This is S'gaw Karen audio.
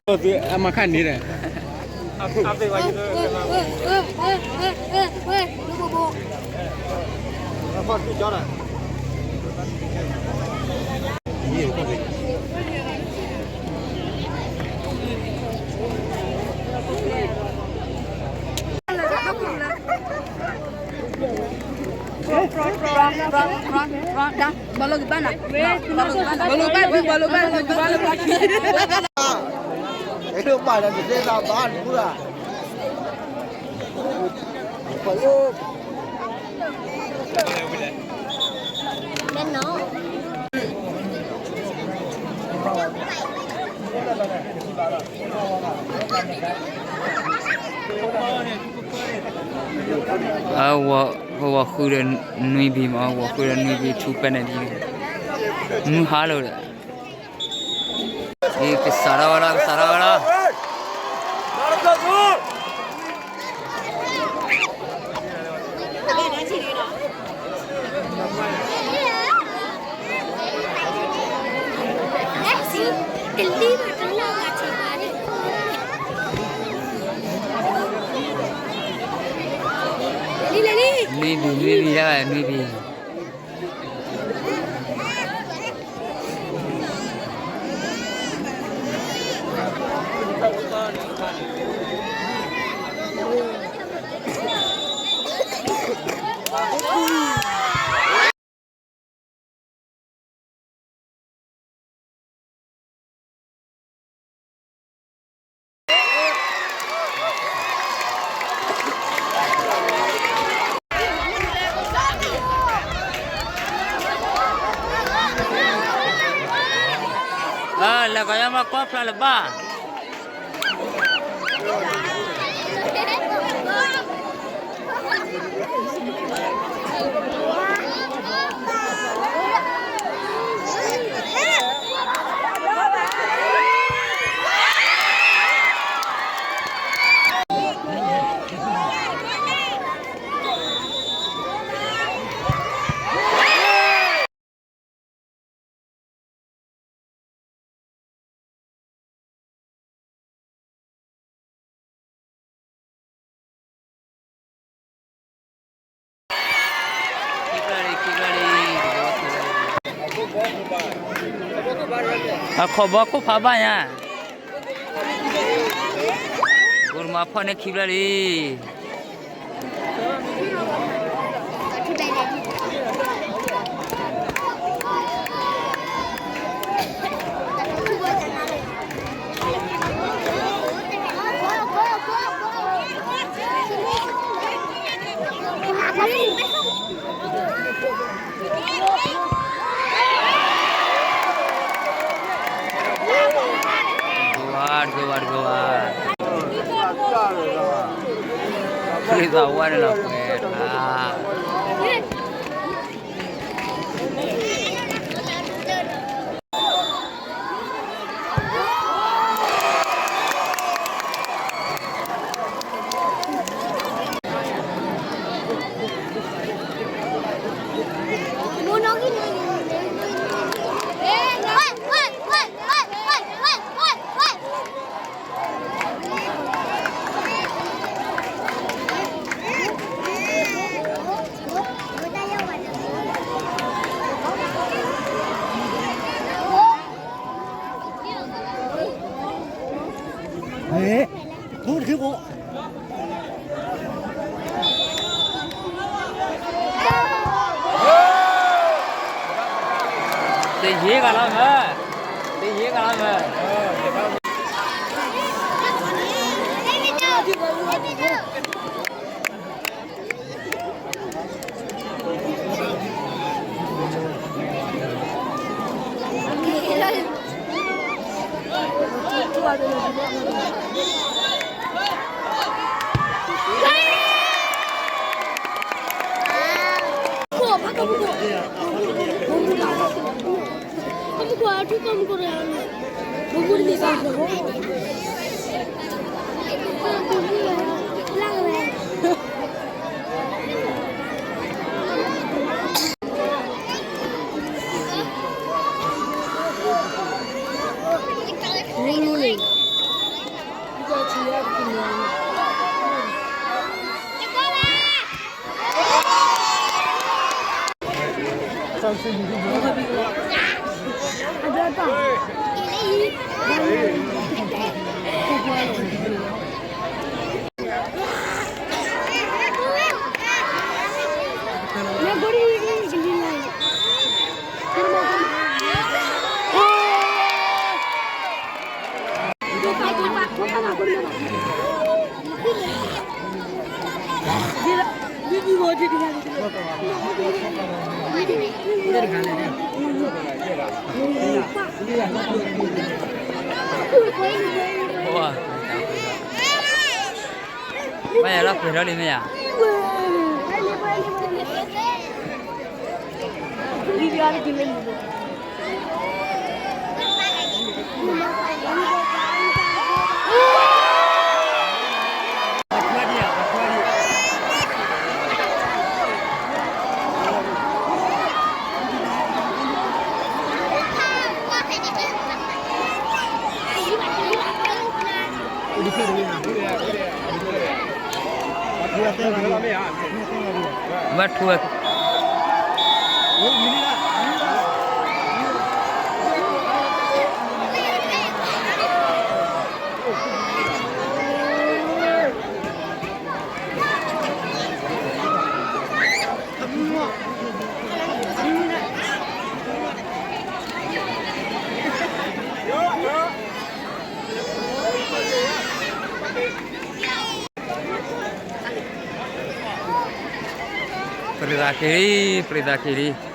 သုအမၤခါန့ၣ်ဒီး အဝဲ ပဝဲဃုဒီးနွံဘံမး ဝဲဃုဒီးနွံဘံ two penalty မုၢ်ဟါလီၤဒီး ကစးထီၣ်ဝဲလီၤ ကစးထီၣ်ဝဲလီၤ နွံဘံ နွံဘံ ဒၣ်ဝဲ နွံဘံ လဲၤကီးယါမၤကွၢ်ဖျါလၢၤဘၣ် အခီၣ်ဘီခိၣ်ဖးဘၣ်ညါ ကိၣ်တမၤဖီၣ်န့ၢ်ခံဘျီလံ တဂ့ၤဝါ တဂ့ၤဝါ တဂ့ၤဝါ ခရံာ်သးဝါန့ၣ်လီၤပှဲၤတၢ် တယ့ကလီၤမး, တယ့ကလီၤမး. မ့ၢ်ယၤလီၤပှဲၤထီၣ်လံမ့ၢ်ယၤ. ဝဲထူဝဲ ပြံသးက့ၤလံ, ပြံသးက့ၤလံ.